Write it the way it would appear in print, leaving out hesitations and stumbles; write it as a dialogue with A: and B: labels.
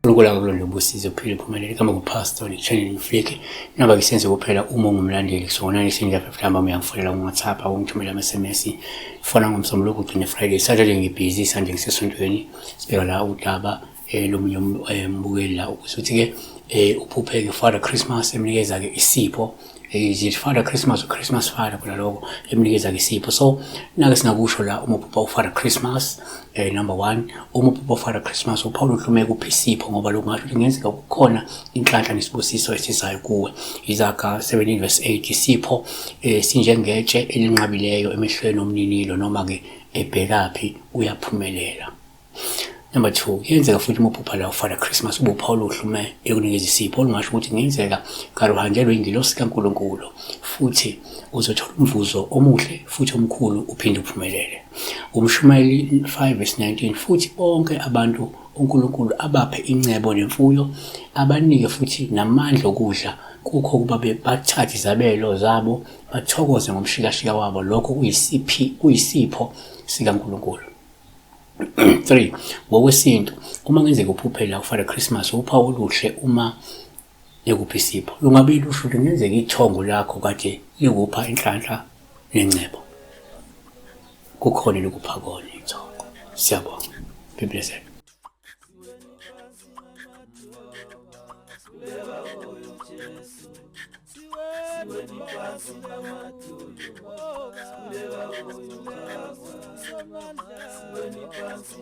A: uNkulunkulu akakulonde ubusize uphile uphumelele igama kuPastor Channel Mfliki noma ke senze kuphela uma ungumlandeli kusona isinja mhlawumbe uyangifonela ku-WhatsApp ungithumela ama-SMS fona ngomsombuluko ugcine Friday Saturday ngibhizi Sunday ngisesontweni sibheka la udaba lomunye umbukeli la ukuthi ke uphuphe ke Father Christmas emnikeza ke isipho. Is it Father Christmas or Christmas Father khona lokho emnikeza ke isipho. So nake singakusho la uma uphupha uFather Christmas, number 1, uma uphupha uFather Christmas uPaul uhlumeka uphi isipho, ngoba lokhu ngasho ukuthi kungenzeka kukhona inhlanhla nesibusiso esizayo kuwe. Izaga 17 verse 8, isipho sinjengetshe elinqabileyo emehlweni omninilo, noma ke ebhekaphi uyaphumelela. Number 2, kuyenzeka futhi uma uphupha la uFather Christmas ube uPaul uhlume ekunikeza isipho, olungasho ukuthi kungenzeka kade uhanjelwe ingilosi kaNkulunkulu futhi uzothola umvuzo omuhle futhi omkhulu uphinde uphumelele. Umshumayeli 5 verse 19, futhi bonke abantu uNkulunkulu abaphe incebo nemfuyo, abanike futhi namandla okudla kukho ukuba bathathe izabelo zabo bathokoze ngomshikashika wabo. Lokho kuyisipho sikaNkulunkulu. 3, ngokwesintu uma ngenzeka uphuphela uFather Christmas uphawu oluhle uma ekuphi isipho lungabe lusho ukuthi kungenzeka ithongo lakho kade likupha inhlanhla nengcebo, kukhona elikupha kona ithongo. Siyabonga. Be blessed.
B: Siweni phansi